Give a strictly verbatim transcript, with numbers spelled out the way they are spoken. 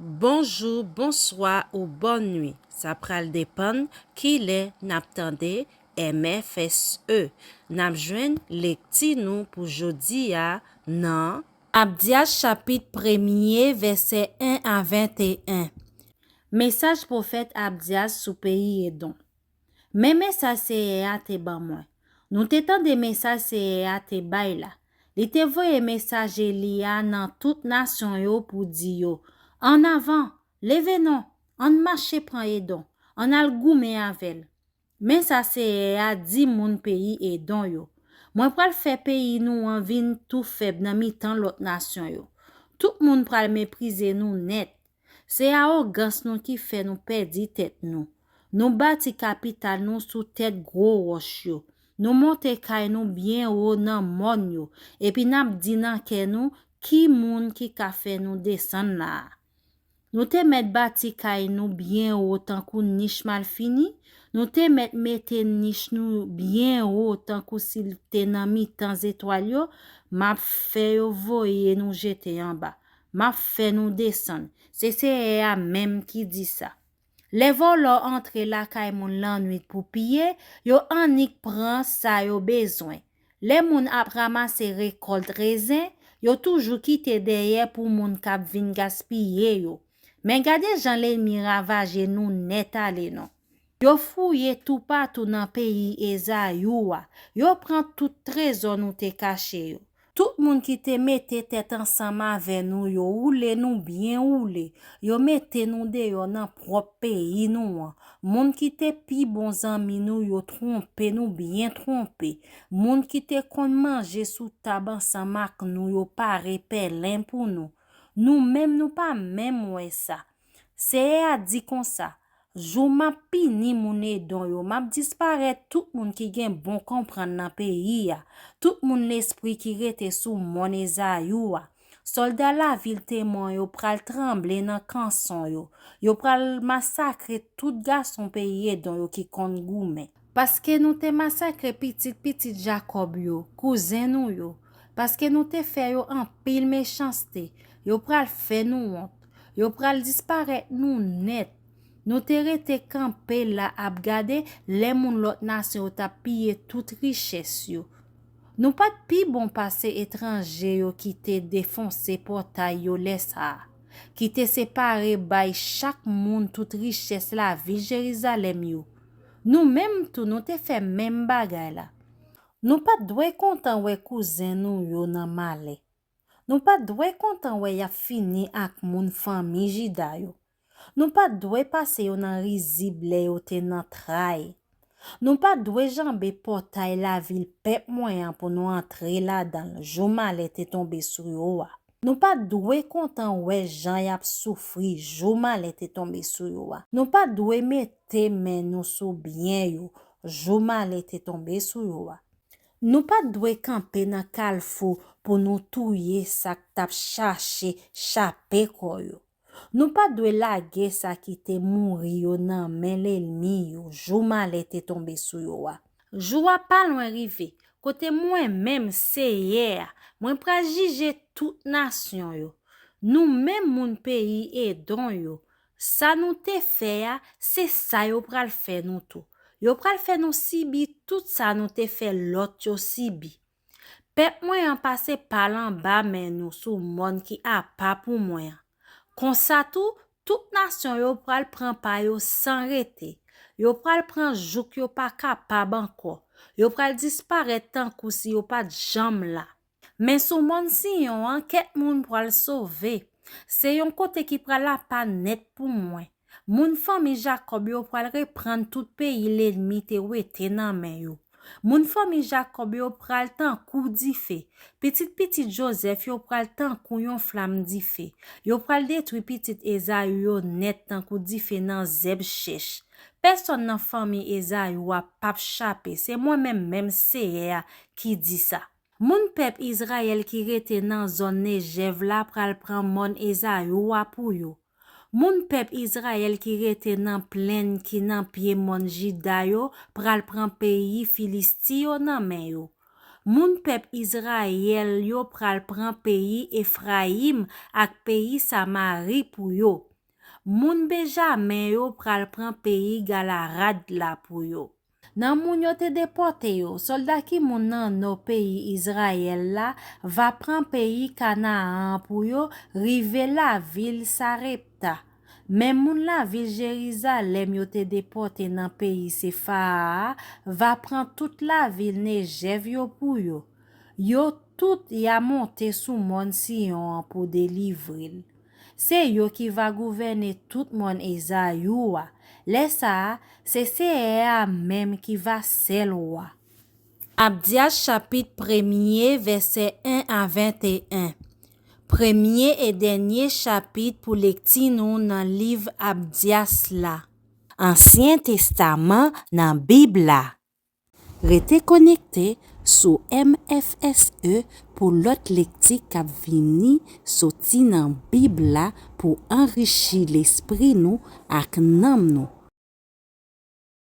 Bonjou, bonswa ou bòn nwi. Sa pral depann kilè n ap tande M F S E. N ap jwenn lekti nou pou jodi a nan Abdyas chapit premye, vèsè en a venteyen. Mesaj pwofèt Abdyas sou peyi Edon. Men mesaj Seyè a te ban mwen. Nou te tande mesaj Seyè a te bay la. Li te voye mesaje li a nan tout nasyon yo pou di yo, ann avan, leve non, ann mache pran Edon, ann al goumen avè l. Men sa Seyè a di moun peyi Edon yo, mwen pral fè peyi nou an vin tou fèb nan mitan lòt nasyon yo. Tout moun pral meprize nou nèt. Se awogans nou ki fè nou pèdi tèt nou. Nou bati kapital nou sou tèt gwo wòch yo. Nou monte kay nou byen wo nan mòn yo, epi n ap di nan kè nou, ki moun ki ka fè nou desann la a? Nou te mèt bati kay nou byen wo tankou nich malfini, nou te mèt mete nich nou byen wo tankou si l te nan mitan zetwal yo, m ap fè yo voye nou jete anba. M ap fè nou desann. Se Seyè a menm ki di sa. Lè vòlò antre lakay moun lannwit pou piye, yo annik pran sa yo bezwen. Lè moun ap ranmase rekòlt rezen, yo toujou kite dèyè pou moun k ap vin gaspiye yo. Men gade jan lènmi ravaje nou nèt ale non. Yo fouye toupatou nan peyi Ezayou a. Yo pran tout trezò nou te kache yo. Tout moun ki te mete tèt ansanm avè nou yo woule nou byen woule. Yo mete nou deyò nan pwòp peyi nou an. Moun ki te pi bon zanmi nou yo twonpe nou byen twonpe. Moun ki te konn manje sou tab ansanm ak nou yo pare pèlen pou nou. Nou menm nou pa menm wè sa. Seyè a di konsa, jou m ap pini moun Edon yo, m ap disparèt tout moun ki gen bon konprann nan peyi a, tout moun lespri ki rete sou mòn Ezayou a. Sòlda lavil Temàn yo pral tranble nan kanson yo. Yo pral masakre tout gason peyi Edon yo ki konn goumen. Paske nou te masakre pitit pitit Jakòb yo, kouzen nou yo, paske nou te fè yo anpil mechanste, yo pral fè nou wont, yo pral disparèt nou nèt. Nou te rete kanpe la ap gade lè moun lòt nasyon yo t ap piye tout richès yo. Nou pa t pi bon pase etranje yo ki te defonse pòtay yo lè sa a, ki te separe bay chak moun tout richès lavil Jerizalèm yo. Nou menm tou nou te fè menm bagay la. Nou pa t dwe kontan wè kouzen nou yo nan malè. Nou pa t dwe kontan wè y ap fini ak moun fanmi Jida yo. Nou pa t dwe pase yo nan rizib lè yo te nan tray. Nou pa t dwe janbe pòtay lavil pèp mwen an pou nou antre ladan l jou malè te tonbe sou yo a. Nou pa t dwe kontan wè jan y ap soufri jou malè te tonbe sou yo a. Nou pa t dwe mete men nou sou byen yo jou malè te tonbe sou yo a. Nou pa t dwe kanpe nan kalfou pou nou touye sa k t ap chache chape kò yo. Nou pa t dwe lage sa ki te mouri yo nan men lènmi yo jou malè te tonbe sou yo a. Jou a pa lwen rive, kote mwen menm, Seyè a, mwen pral jije tout nasyon yo. Nou menm moun peyi Edon yo, sa nou te fè a, se sa yo pral fè nou tou. Yo pral fè nou sibi tout sa nou te fè lòt yo sibi. Pèp mwen an pase pa l anba men nou sou mòn ki apa pou mwen an. Konsa tou, tout nasyon yo pral pran pa yo san rete. Yo pral pran jouk yo pa kapab ankò. Yo pral disparèt tankou si yo pa t janm la. Men sou mòn Siyon an, kèk moun pral sove. Se yon kote ki pral apa nèt pou mwen. Moun fanmi Jakòb yo pral reprann tout peyi lènmi te wete nan men yo. Moun fanmi Jakòb yo pral tankou dife. Pitit pitit Jozèf yo pral tankou yon flanm dife. Yo pral detwi pitit Ezayou yo nèt tankou dife nan zèb chèch. Pèsonn nan fanmi Ezayou a p ap chape. Se mwen menm, menm Seyè a, ki di sa. Moun pèp Izrayèl ki rete nan zòn Nejèv la pral pran mòn Ezayou a pou yo. Moun pèp Izrayèl ki rete nan plenn ki nan pye mòn Jida yo pral pran peyi Filisti yo nan men yo. Moun pèp Izrayèl yo pral pran peyi Efrayim ak peyi Samari pou yo. Moun Benjamen yo pral pran peyi Galarad la pou yo. Nan moun yo te depòte yo, sòlda ki moun nan nò peyi Izrayèl la va pran peyi Kanaan an pou yo rive lavil Sarepta. Men moun lavil Jerizalèm yo te depòte nan peyi Sefaa a va pran tout lavil Nejèv yo pou yo. Yo tout y a monte sou mòn Siyon an pou delivre l. Se yo ki va gouvène tout mòn Ezayou a. Lè sa a, se Seyè a menm ki va sèl wa. Abdyas chapit premye, vèsè en a venteyen. Premye e dènye chapit pou lekti nou nan liv Abdyas la. Ansyen Testaman nan Bib la. Rete konekte sou M F S E pou lòt lekti k ap vini soti nan Bib la pou anrichi lespri nou ak nanm nou.